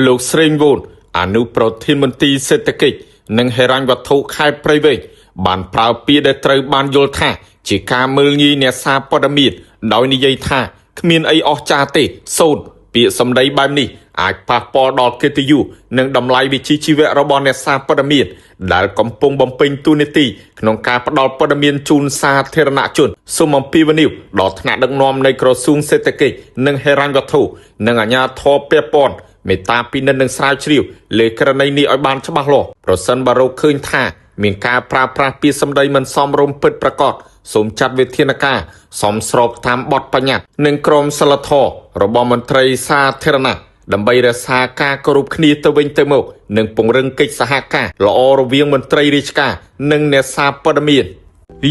លោកស្រេងវូនអនុប្រធានមន្ទីរសេដ្ឋកិច្ចនិងហិរញ្ញវត្ថុខេត្តព្រៃវែងបានប្រើពាក្យដែលត្រូវបានយល់ថាជាការមើលងាយអ្នកសារព័ត៌មានដោយនិយាយថាគ្មានអីអស្ចារ្យទេសូន្យពាក្យសម្ដីបែបនេះអាចប៉ះពាល់ដល់កិត្តិយសនិងតម្លៃវិជ្ជាជីវៈរបស់អ្នកសារព័ត៌មានដែលកំពុងបំពេញតួនាទីក្នុងការផ្ដល់ព័ត៌មានជូនសាធារណជនសូមអំពាវនាវដល់ថ្នាក់ដឹកនាំនៃក្រសួងសេដ្ឋកិច្ចនិងហិរញ្ញវត្ថុនិងអាជ្ញាធរពាក់ព័ន្ធមេត្តាពិនិត្យនិងស្រាវជ្រាវលើករណីនេះឲ្យបានច្បាស់លាស់ប្រសិនបើរកឃើញថាមានការប្រើប្រាស់ពាក្យសម្ដីមិនសមរម្យពិតប្រាកដសូមចាត់វិធានការសមស្របតាមបទបញ្ញត្តិនិងក្រមសីលធម៌របស់មន្ត្រីសាធារណៈដើម្បីរក្សាការគោរពគ្នាទៅវិញទៅមកនិងពង្រឹងកិច្ចសហការល្អរវាងមន្ត្រីរាជការនិងអ្នកសារព័ត៌មាន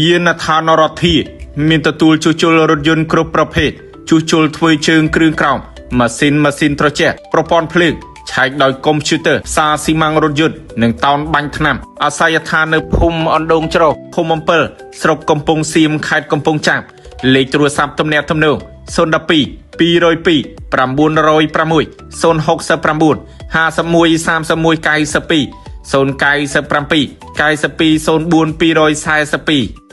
យានដ្ឋានរដ្ឋាមានទទួលជួសជុលរថយន្តគ្រប់ប្រភេទជួសជុលធ្វើជើងគ្រឿងក្រោមម៉ាស៊ីនម៉ាស៊ីនត្រជាក់ប្រព័ន្ធភ្លើងឆែកដោយកុំព្យូទ័រសារស៊ីម៉ាំងរថយន្តនិងតោនបាញ់ថ្នាំអាស័យដ្ឋាននៅភូមិអណ្ដូងច្រោះឃុំអំពិលស្រុកកំពង់សៀមខេត្តកំពង់ចាមលេខទូរស័ព្ទទំនាក់ទំនង012 202 906 069 51 31 92 097 92 04 242។